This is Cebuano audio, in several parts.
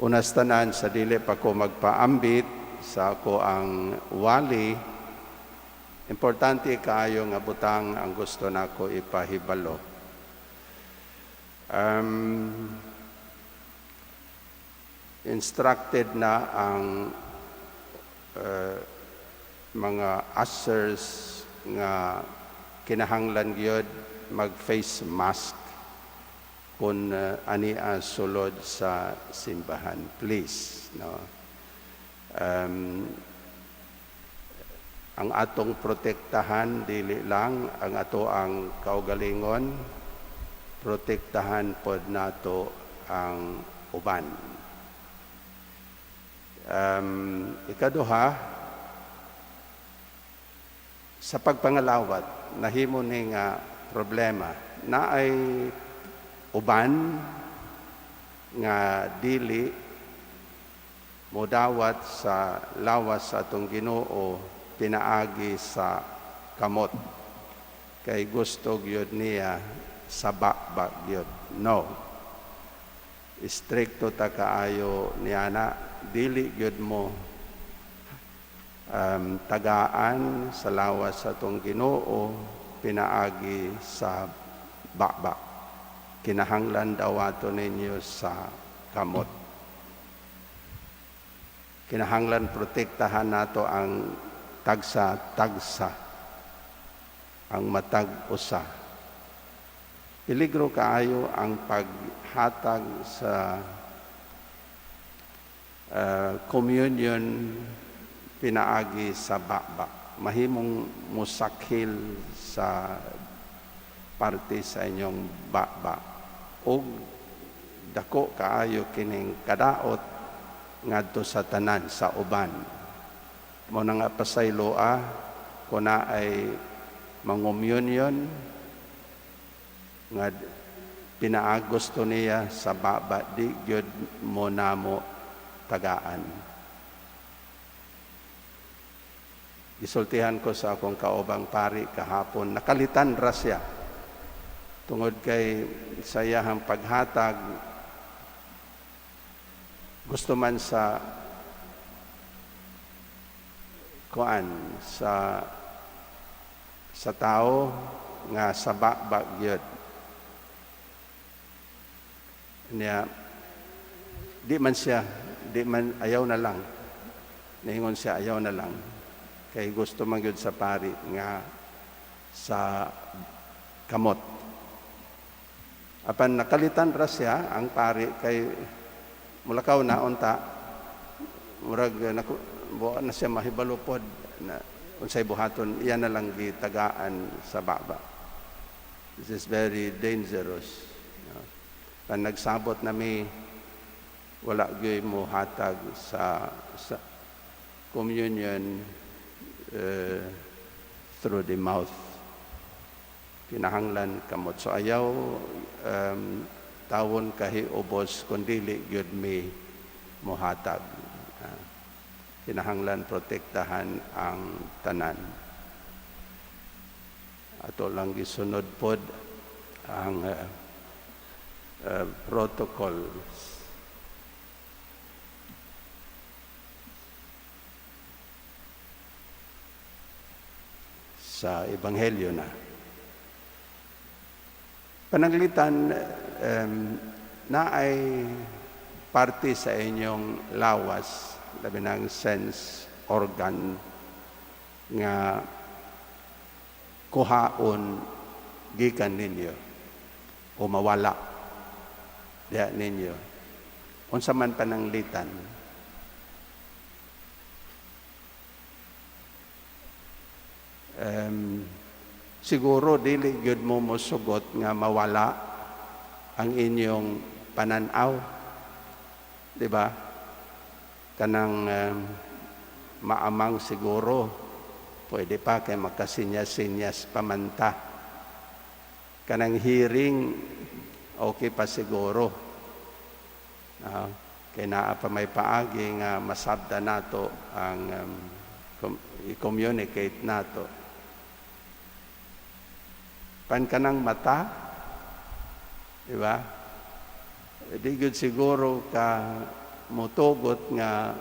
Unas tanan, sa dili pa ko magpaambit sa ako ang wali, importante kaayo nga butang ang gusto nako ipahibalo. Instructed na ang mga ushers nga kinahanglan gyud mag face mask kung ania sulod sa simbahan, please, no? Ang atong protektahan dili lang ang ato ang kaugalingon, protektahan pod nato ang uban. Ikaduha, sa pagpangalawat, nahimo ni nga problema na ay uban nga dili modawat sa lawas sa atong Ginoo pinaagi sa kamot kay gusto gyud niya sa baba gyud. No, istrikto ta kaayo niana, dili gyud mo tagaan sa lawas sa atong Ginoo pinaagi sa baba. Kinahanglan dawato ninyo sa kamot. Kinahanglan protektahan nato ang tagsa-tagsa, ang matag usa. Peligro kaayo ang paghatag sa communion pinaagi sa baba. Mahimong musakhil sa parte sa inyong baba og dako kaayo kining kadaot ngadto sa tanan, sa uban. Mo na nga pasayloa kung naay mangomunyon nga pinaagusto niya sa baba, di gyud mo namo tagaan. Gisultihan ko sa akong kaubang pari kahapon, nakalitan ra siya tungod kay sa iyahang paghatag gusto man sa kuan sa tao nga sa baba gyud niya. Di man siya, di man, ayaw na lang. Niingon siya, ayaw na lang kay gusto man gyud sa pari nga sa kamot. Apan nakalitan ra siya ang pari kay mulakaw na unta, murag naku, buo na siya mahibalo pod na unsay buhaton, iya na lang gitagaan sa baba. This is very dangerous, no? Pan nagsabot na mi, wala gyud mo hatag sa communion through the mouth. Kinahanglan kamot. So ayaw tawon kahi ubos kun dili gyud mi mohatag. Kinahanglan protektahan ang tanan. Ato lang gisunod pod ang protocols. Sa Ebanghelyo na. Pananglitan, na ay parte sa inyong lawas, labi ng sense organ, nga kuhaon gikan ninyo o mawala diha ninyo. Unsa man pananglitan? Siguro dili gyud mo mosugot nga mawala ang inyong pananaw, di ba? Kanang maamang siguro pwede pa kay makasinyas-sinyas pamanta. Kanang hearing, okay pa siguro. Kay naa pa may paagi nga masabda nato ang i-communicate nato. Pan kanang mata, di ba? Di gyud siguro ka Mutugot nga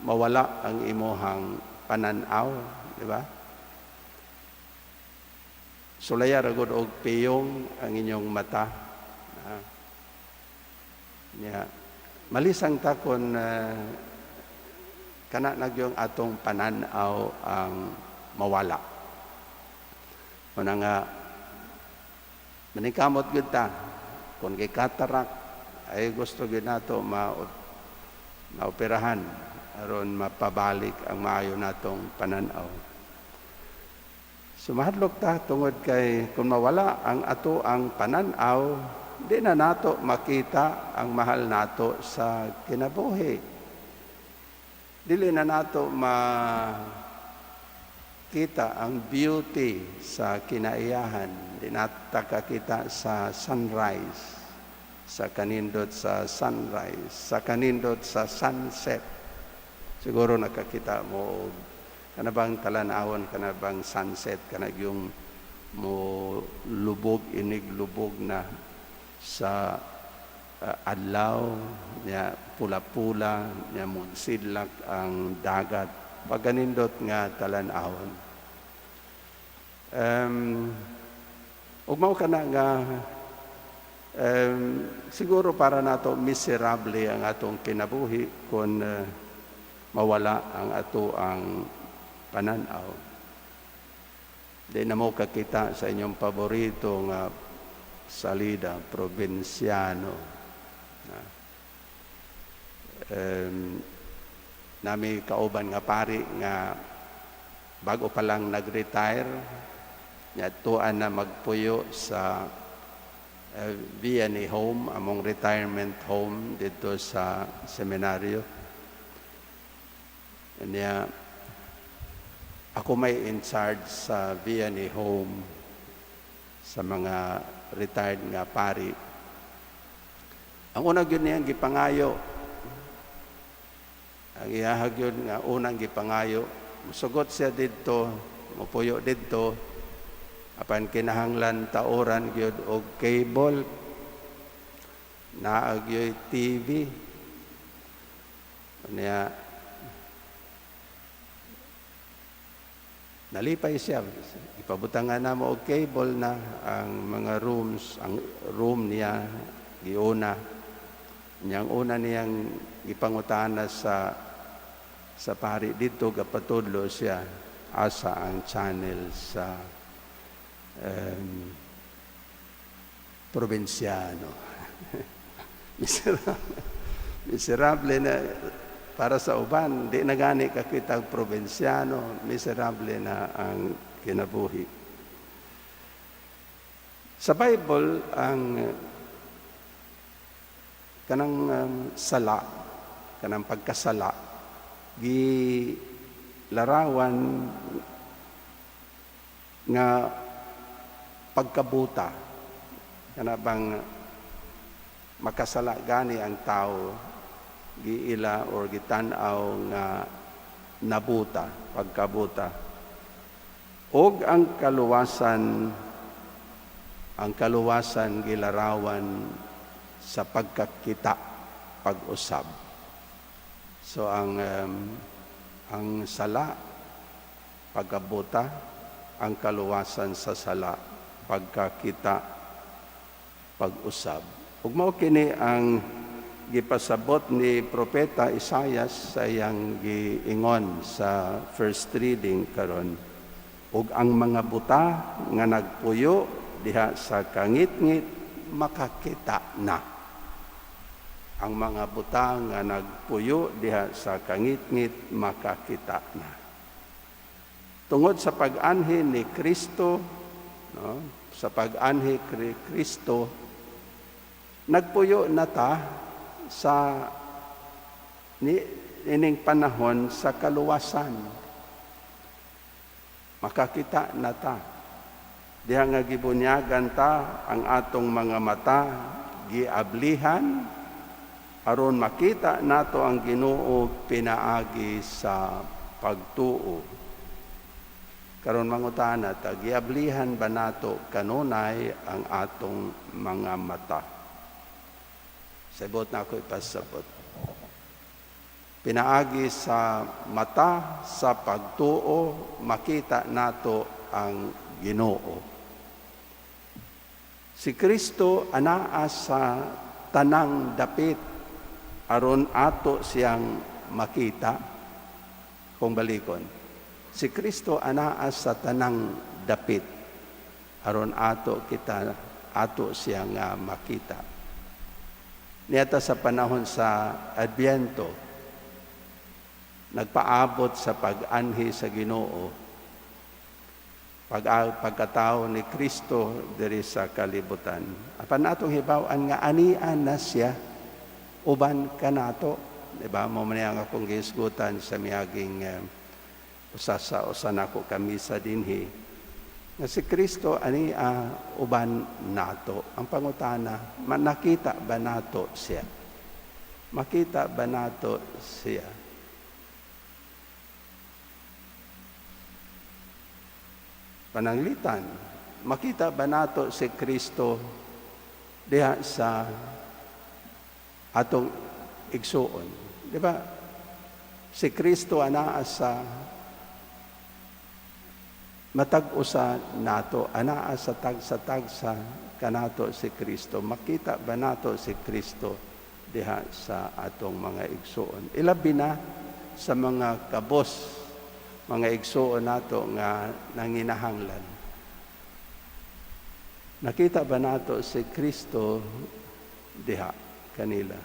mawala ang imuhang pananaw, di ba? Sulaya ra gud og piyong ang inyong mata. Ah. Nya malisang ta kon kana na gyung atong pananaw ang mawala. Una nga maningkamot gyud ta kung kay cataract ay gusto gyud nato maoperahan aron mapabalik ang maayo natong pananaw. So mahadlok ta tungod kay kung mawala ang ato ang pananaw, di na nato makita ang mahal nato sa kinabuhi. Dili na nato makita ang beauty sa kinaiyahan. Di nato kakita sa sunrise, sa kanindot sa sunrise, sa kanindot sa sunset. Siguro nakakita mo og kana bang talan-awon, kana bang sunset, kana yung mo lubog, inig lubog na sa adlaw nya, pula-pula nya, sidlak ang dagat, pagkanindot nga talan-awon. Ug mao kana nga siguro para nato miserable ang atong kinabuhi kung mawala ang ato ang pananaw. Di na mo kakita sa inyong paborito nga salida, Probinsyano. Na. Nami kauban nga pari nga bago pa lang nag-retire, nya tuan na magpuyo sa VNA home, among retirement home dito sa seminaryo. Niya, ako may in charge sa VNA home sa mga retired nga pari. Ang una gyud niyang gipangayo, ang iyaha gyud nga unang gipangayo, musugot siya didto, mupuyo didto, apan kinahanglan taoran gyud og cable, naa gyud TV. Niya, nalipay siya. Ipabutangan na mo og cable na ang mga rooms, ang room niya giuna. Niyang una niyang gipangutana sa pari dito gapatudlo siya asa ang channel sa Probinsyano. Miserable, miserable na para sa uban, di na gani kakita ang Probinsyano, miserable na ang kinabuhi. Sa Bible, ang kanang sala, kanang pagkasala, gi larawan nga pagkabuta. Kana bang makasala gani ang tao, giila or gitan-aw nga nabuta, pagkabuta. Og ang kaluwasan gilarawan sa pagkakita, pag-usab. So ang sala, pagkabuta, ang kaluwasan sa sala, pagkakita, pag-usab. Ug mao kini ang gipasabot ni Propeta Isayas sa iyang giingon sa first reading karon. Ug ang mga buta nga nagpuyo diha sa kangitngit makakita na. Ang mga buta nga nagpuyo diha sa kangitngit makakita na. Tungod sa pag-anhi ni Kristo, no, sa pag-anhi ni Kristo, nagpuyo na ta sa ni ining panahon sa kaluwasan. Makakita na ta. Diha nga gibunyagan ta ang atong mga mata, giablihan aron makita nato ang Ginoo pinaagi sa pagtuo. Karon mangutana ta, giablihan ba nato kanunay ang atong mga mata? Sabot na ako ipasabot. Pinaagi sa mata sa pagtuo, makita nato ang Ginoo. Si Kristo anaa sa tanang dapit aron ato siyang makita. Kung balikon, si Kristo anaa sa tanang dapit aron ato siyang makita. Niadto sa panahon sa Adbyento, nagpaabot sa pag-anhi sa Ginoo, pagkatao ni Kristo diri sa kalibutan. Apan atong hibaw-an nga anian na siya uban kanato, di ba? Mao man ang akong gihisgutan sa miaging usa sa usa nako ka misa dinhi, nga si Kristo ania uban nato. Ang pangutana, nakita ba nato siya? Makita ba nato siya? Pananglitan, makita ba nato si Kristo diha sa atong igsuon? Di ba? Si Kristo anaa sa matag usa nato, anaa sa tagsa-tagsa kanato si Kristo. Makita ba nato si Kristo diha sa atong mga igsuon? Ilabi na sa mga kabos, mga igsuon nato nga nanginahanglan. Nakita ba nato si Kristo diha kanila?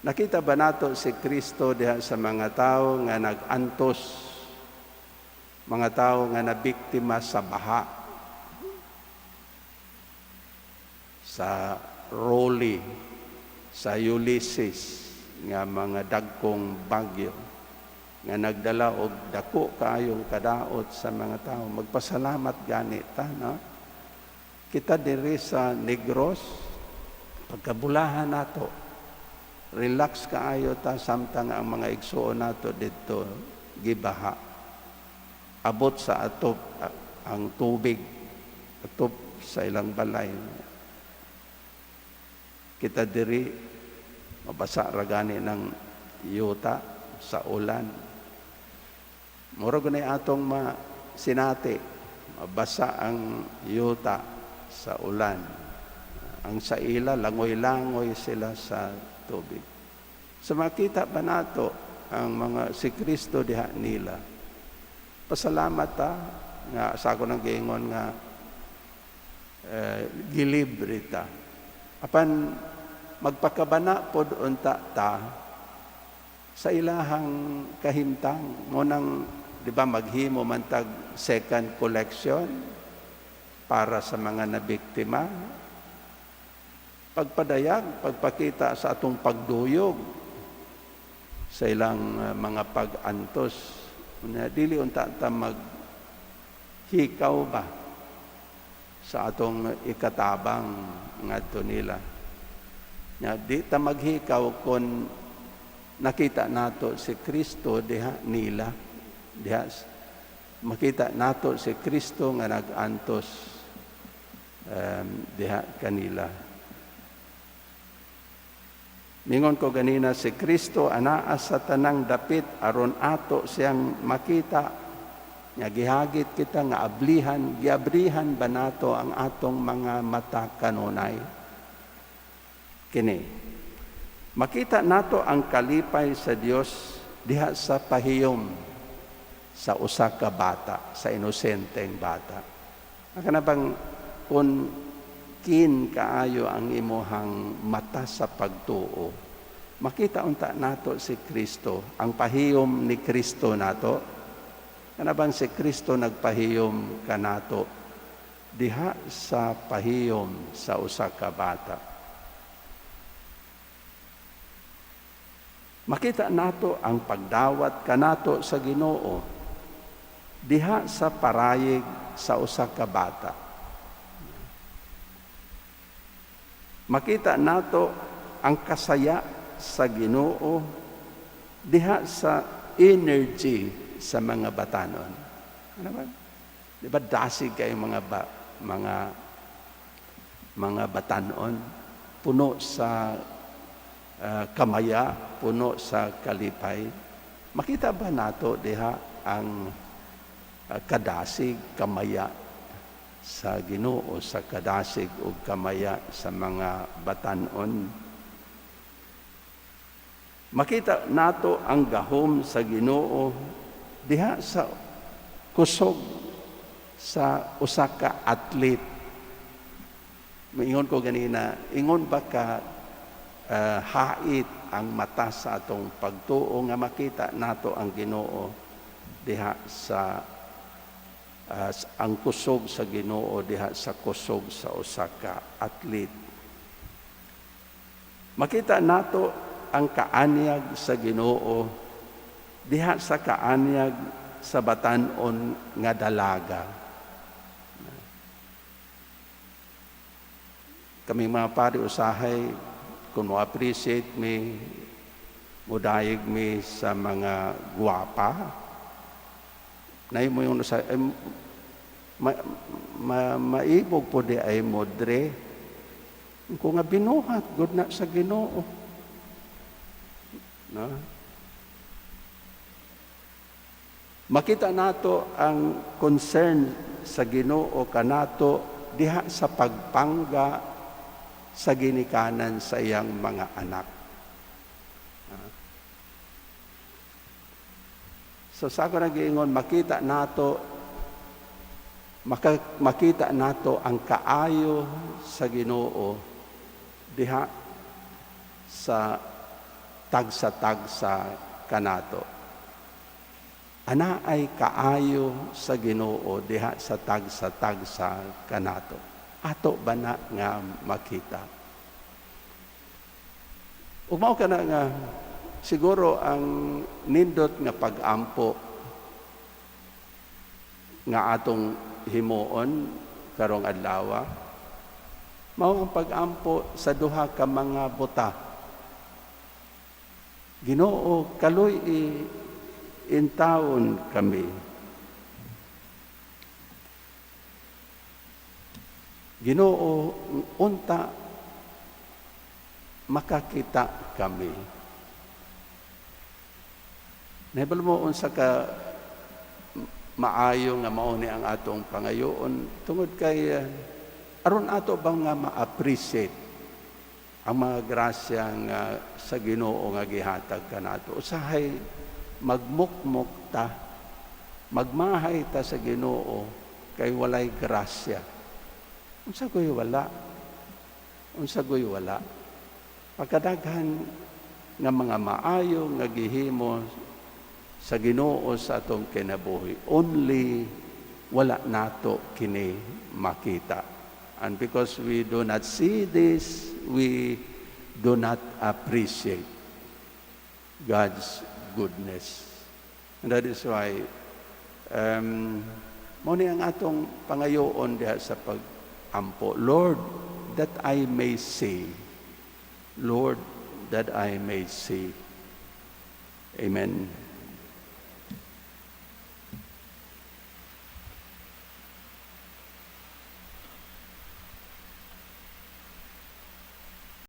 Nakita ba nato si Kristo diha sa mga tao nga nag-antos, mga tao nga nabiktima sa baha, sa Rolly, sa Ulysses, nga mga dagkong bagyo nga nagdala og dako kaayong kadaot sa mga tao? Magpasalamat gani ta, no? Kita diri sa Negros, pagkabulahan nato, relax kaayo ta samtang ang mga igsuon nato didto gibaha. Abot sa atop ang tubig, atop sa ilang balay. Kita diri mabasa ra gani ng yuta sa ulan. Murag na atong sinati, mabasa ang yuta sa ulan. Ang sa ila, langoy-langoy sila sa tubig. So makita ba nato ang mga si Kristo diha nila? Pasalamat ta nga sa ako nang giingon nga gilibre ta. Apan magpakabana pod unta ta sa ilahang kahimtang. Mo nang, di ba, maghimo man tag second collection para sa mga nabiktima. Pagpadayag, pagpakita sa atong pagduyog sa ilang mga pag-antos. Unya, dili unta ta maghikaw ba sa atong ikatabang ngadto nila. Nya, di ta maghikaw kon nakita nato si Kristo diha nila. Diha makita nato si Kristo nga nag-antos diha kanila. Mingon ko ganina, si Kristo anaa sa tanang dapit aron ato siyang makita. Nya gihagit kita nga ablihan, giabrihan ba nato ang atong mga mata kanunay? Kini, makita nato ang kalipay sa Dios diha sa pahiyom sa usa ka bata, sa inosenteng bata. Kana bang kung kin kaayo ang imuhang mata sa pagtuo, makita unta nato si Kristo, ang pahiyom ni Kristo nato. Kana bang si Kristo nagpahiyom kanato diha sa pahiyom sa usa ka bata? Makita nato ang pagdawat kanato sa Ginoo diha sa parayig sa usa ka bata. Makita nato ang kasaya sa Ginoo diha sa energy sa mga batanon. Ano ba? Di ba dasig kayo mga batanon, puno sa kamaya, puno sa kalipay? Makita ba nato diha ang kadasig, kamaya sa Ginoo, sa kadasig ug kamaya sa mga batanon? Makita nato ang gahom sa Ginoo diha sa kusog sa usa ka athlete. Maingon ko ganina, ingon ba ka hait ang mata sa atong pagtuo nga makita nato ang Ginoo diha sa ang kusog sa Ginoo diha sa kusog sa usa ka athlete? Makita nato ang kaanyag sa Ginoo diha sa kaanyag sa batan-on nga dalaga. Kami mga pari usahay, kung mo appreciate mi, mudayeg mi sa mga guwapa, nay mo yung sa eh, maibog po diay mo dre kung nga binuhat gud na sa Ginoo, no? Makita nato ang concern sa Ginoo kanato diha sa pagpangga sa ginikanan sa iyang mga anak. So sa ako nagiingon, makita nato ang kaayo sa Ginoo diha sa tagsa-tagsa kanato. Ana ay kaayo sa Ginoo diha sa tagsa-tagsa kanato. Ato ba na nga makita? Ug mao kana nga siguro ang nindot nga pag-ampo nga atong himuon karong adlaw, mao ang pag-ampo sa duha ka mga buta. Ginoo, kaluy-i intawon kami. Ginoo, unta makakita kami. Nahibalo mo unsa ka maayo nga mao ni ang atong pangayoon, tungod kay aron ato bang nga ma-appreciate ang mga grasya nga sa Ginoo nga gihatag kanato. Usahay magmukmok ta, magmahay ta sa Ginoo kay walay grasya. Unsa koy wala? Unsa koy wala? Pagkadaghan nga mga maayo nga gihimo sa Ginoo sa atong kinabuhi, only wala nato kini makita. And because we do not see this, we do not appreciate God's goodness. And that is why mao ni ang atong pangayoon diha sa pag-ampo. Lord, that I may see. Lord, that I may see. Amen.